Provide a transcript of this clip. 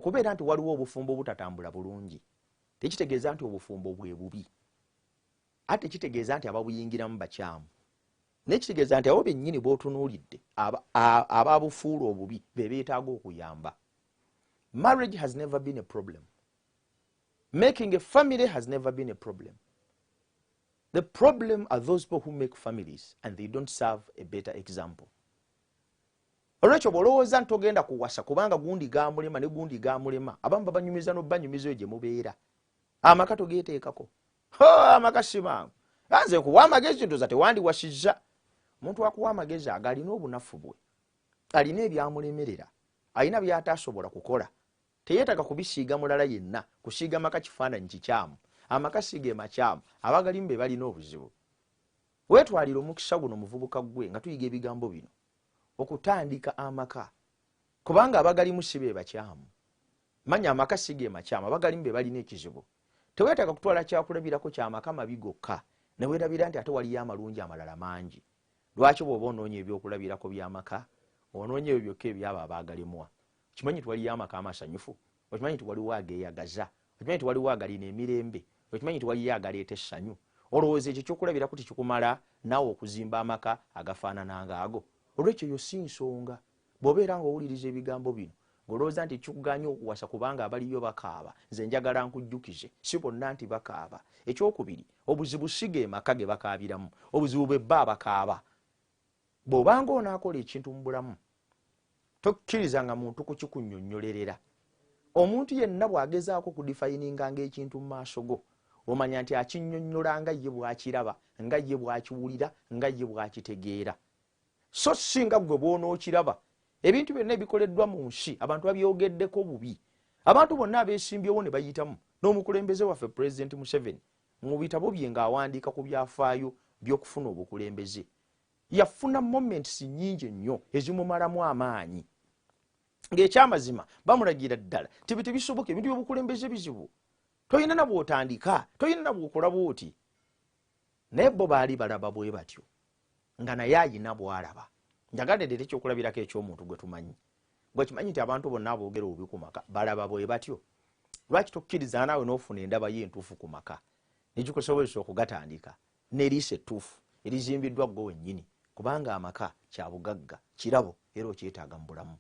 Okubeera nti waliwo obufumbo obutatambula bulungi tekitegeeza nti obufumbo bwe bubi, ate tekitegeeza nti ababuyingiramu bakyamu, naye kitegeeza nti abo bennyini b'otunuulidde ababufuula obubi be beetaaga okuyamba. Marriage has never been a problem. Making a family has never been a problem. The problem are those people who make families and they don't serve a better example. Olwekyo bw'olowooza nti togenda kuwasa kubanga gundi gamulema ne gundi gamulema, abamu babanyumiza n'obanyumiza eyo gye mubeera, amaka togeeteekako. Amaka si mangu. Nze nkuwa amagezi, ndoza tewandiwasizza. Omuntu akuwa amagezi ago alina obunafu bwe, alina ebyamulemerera, alina byatasobola kukola, teyeetaaga kubisiiga mulala yenna. Kusiiga maka kifaananyi kikyamu. Amaka si ge makyamu, abagalimu be balina obuzibu. Weetwalire omukisa guno, muvubuka ggwe, nga tuyiga ebigambo bino okutandika amaka, kubanga abagalimu si be bakyamu. Manya, amaka si ge makyamu, abagalimu be balina ekizibu. Teweetaaga kutwala kyakulabirako kyamaka mabi gokka neweerabira nti ate waliyo amalungi amalala mangi. Lwaki bw'oba onoonya ebyokulabirako by'amaka onoonya ebyo byokka ebyabo abaagalemwa? Okimanyi nti waliyo amaka amasanyufu? Okimanyi nti waliwo ageeyagaza? Okimanyi nti waliwo agalina emirembe? Okimanyi nti waliyo agaleeta essanyu? Olowooza ekyo ekyokulabirako tekikumala naawe okuzimba amaka agafaanana ngaago? Olwekyo yo si nsonga. Bw'obeera ng'owuliriza ebigambo bino ng'olowooza nti ekikuganya okuwasa kubanga abaliyo bakaaba, nze njagala nkujjukize, si bonna nti bakaaba. Ekyokubiri, obuzibu si ge maka ge bakaabiramu, obuzibu bwe bba abakaaba. Bw'obanga onaakola ekintu mu bulamu, tokkirizanga muntu kukikunnyonnyolerera. Omuntu yenna bw'agezaako okudefininganga ekintu mu maaso go, omanya nti akinnyonnyola nga ye bw'akiraba, nga ye bw'akiwulira, nga ye bw'akitegeera, so si nga ggwe bw'onookiraba. Ebintu byonna ebikoleddwa mu nsi abantu babyogeddeko bubi. Abantu bonna abeesimbyewo ne bayitamu, n'omukulembeze waffe Pulezidenti Museveni, mu bitabo bye ng'awandiika ku byafaayo by'okufuna obukulembeze, yafuna moments nnyingi ennyo ezimumalamu amaanyi, ng'ekyamazima bamulagira ddala tibi tebisoboka, ebintu by'obukulembeze bizibu, tolina na bw'otandika, tolina na bw'okola bwoti. Naye bo baali balaba bwe batyo, nga naye ayina bw'alaba. Njagadde leeta ekyokulabirako eky'omuntu gwe tumanyi. Gwe kimanyi nti abantu bonna aboogera obubi ku maka balaba bwe batyo. Lwaki tokkiriza naawe n'ofuna endaba ye entuufu ku maka nekikusobozesa okugatandika n'eriiso ettuufu erizimbiddwa ggwe wennyini? Kubanga amaka kyabugagga, kirabo, era okyetaaga mu bulamu.